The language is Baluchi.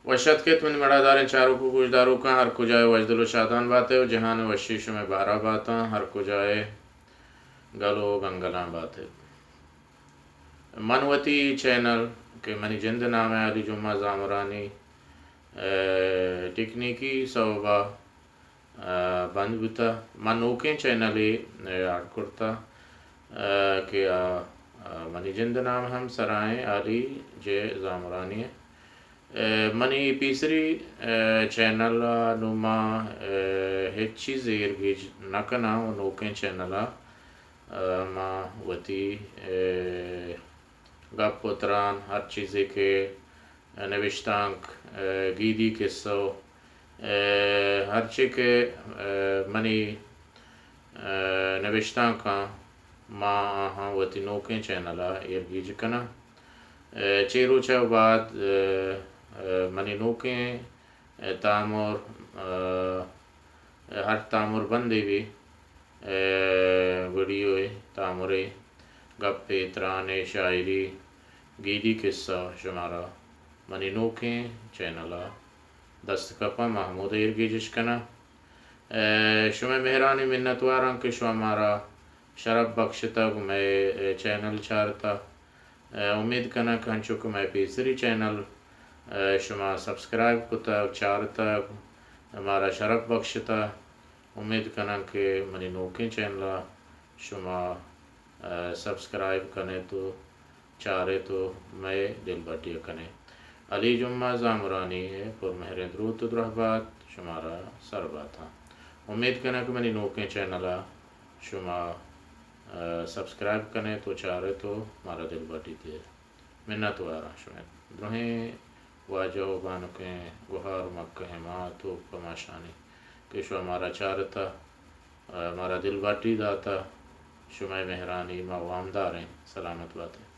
وش اتکت منی مڑاداریں چاروک و گوشداروکاں، ہر کجا ئے وشدل و شادان بات ئے و جہان ءِ وشی شمئے بہرا باتاں، ہر کجا ئے گل و گنگلاں بات ئے۔ من وتی چینل کہ منی جند ءِ نام ءَ علی جمعہ زامرانی، ءَ، ٹیکنیکی سوبا ءَ، بند بوتہ۔ من نوکیں چینلے، ءَ، اڈ کرتہ، ءَ، کہ آ، آ، منی جند ءِ نام ہم سرائیں علی جے زامرانی ءَ۔ ءَ، منی پیسری، ءَ، چینل ءَ نوں ما، ءَ، ہچ چیز ایرگیج نہ کناں و نوکیں چینل ءَ، ءَ، ما وتی، ءَ، گپ و تران، ہر چیزے کہ نبشتانک، ءَ، گیدی کسہ و، ءَ، ہرچے کہ، ءَ، منی، ءَ، نبشتانکاں ما آہاں وتی نوکیں چینل ءَ ایرگیج کناں۔ ءَ، چے روچ ءَ بعد، ءَ، ءَ، منی نوکیں، ءَ، تامر، ءَ، ہر تامر بندے بی، ءَ، ویڈیوئے، تامرے، گپے، ترانے، شاعری، گیدی کسہ شمارا منی نوکیں چینل ءَ دست کپاں، ما ہمود ءَ ایرگیجش کناں۔ ءَ، شمئے مہرانی منتواراں کہ شما مارا شرپ بخشتگ، مئے، ءَ، چینل چارتہ۔ ءَ، امید کناں کہ انچو کہ مئے پیسری چینل، ءَ، شما سبسکرائب کتگ، چارتگ، مارا شرپ بخشتہ، امید کناں کہ منی نوکیں چینل ءَ شما، ءَ، سبسکرائب کنیت و چاریت و مئے دلبڈی ءَ کنیت۔ علی جمعہ زامرانی ءِ پرمہریں دروت و درہبات شمارا سر باتاں۔ امید کناں کہ منی نوکیں چینل ءَ شما، ءَ، سبسکرائب کنیت و چاریت و مارا دلبڈی دیت۔ منتواراں شمئے درہیں واجہ و بانکیں گہار و مکہیں مات و کماشانی کہ شما مارا چارتہ، ءَ، مارا دلبڈی داتہ، شمئے مہرانی ما وامداریں۔ سلامت بات ئے۔